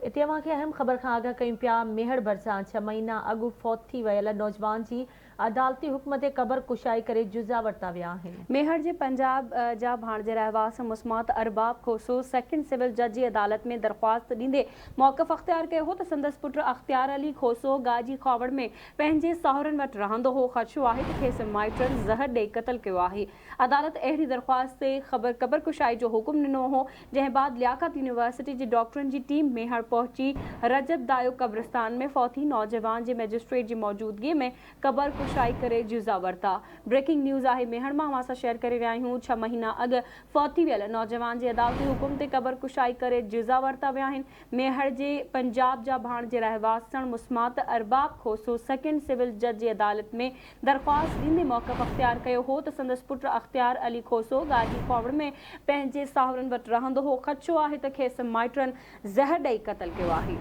اتي اوهان کي اهم خبر کان آگاهه ڪيون پيا، ميهڙ ڀرسان ڇهه مهينا اڳ فوت ٿي ويل نوجوان جي عدالتي حڪم تي قبر ڪشائي ڪري جزا ورتا ويا آهن. ميهڙ جي پنجاب جا ڀاڻجي رهواسي مسمات ارباب کوسو سيڪنڊ سول جج جي عدالت ۾ درخواست ڏيندي موقف اختيار ڪيو هو ته سندس پٽ اختيار علي کوسو گاجي کاوڙ ۾ پنهنجي ساهرن وٽ رهندو هو، خدشو آهي ته کيس مائٽن زهر ڏئي قتل ڪيو آهي. عدالت اهڙي درخواست تي خبر قبر ڪشائي جو حڪم ڏنو هو، جنهن بعد لياقت يونيورسٽي جي ڊاڪٽرن جي ٽيم ميهڙ پهچي رجب دايو قبرستان ۾ فوتي نوجوان جي مئجسٽريٽ جي موجودگي ۾ قبر ڪشائي ڪري جزا ورتا. بريڪنگ نيوز آهي ميهڙ مان اوهان سان شيئر ڪري رهيا آهيون ڇهه مهينا اڳ فوت ٿي ويل نوجوان جي عدالتي حڪم تي قبر ڪشائي ڪري جزا ورتا ويا آهن. ميهڙ جي پنجاب جا ڀاڻ جي رهواسڻ مسمات ارباب کوسو سيڪنڊ سول جج جي عدالت ۾ درخواست ڏيندي موقف اختيار ڪيو هو ته سندس پٽ اختيار علي کوسو گاجي کهاوڙ ۾ پنهنجي ساهرن وٽ رهندو هو، خدشو آهي ته کيس مائٽن زهر ڏئي قتل ڪيو آهي.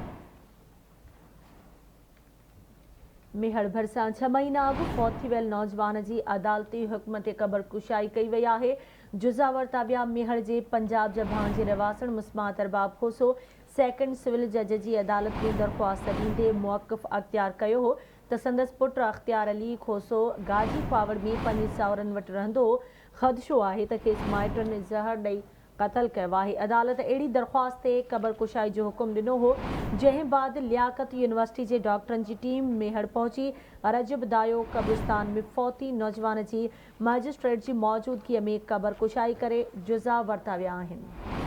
ميهڙ ڀرسان ڇهه مهينا اڳ فوت ٿي ويل نوجوان جي عدالتي حڪم تي قبر ڪشائي ڪئي وئي آهي، جزا ورتا ويا، ميهڙ جي پنجاب جا ڀاڻ جي رهواسڻ مسمات ارباب کوسو سيڪنڊ سول جج جي عدالت ۾ درخواست ڏيندي موقف اختيار ڪيو هو ته سندس پٽ اختيار علي کوسو گاجي کهاوڙ ۾ پنهنجي ساهرن وٽ رهندو هو، خدشو آهي ته کيس مائٽن زهر ڏئي قتل ڪيو آهي، عدالت اهڙي درخواست تي قبر ڪشائي جو حڪم ڏنو هو، جنهن بعد لياقت يونيورسٽي جي ڊاڪٽرن جي ٽيم ميهڙ پهچي رجب دايو قبرستان ۾ فوتي نوجوان جي مئجسٽريٽ جي موجودگي ۾ قبر ڪشائي ڪري جزا ورتا ويا آهن.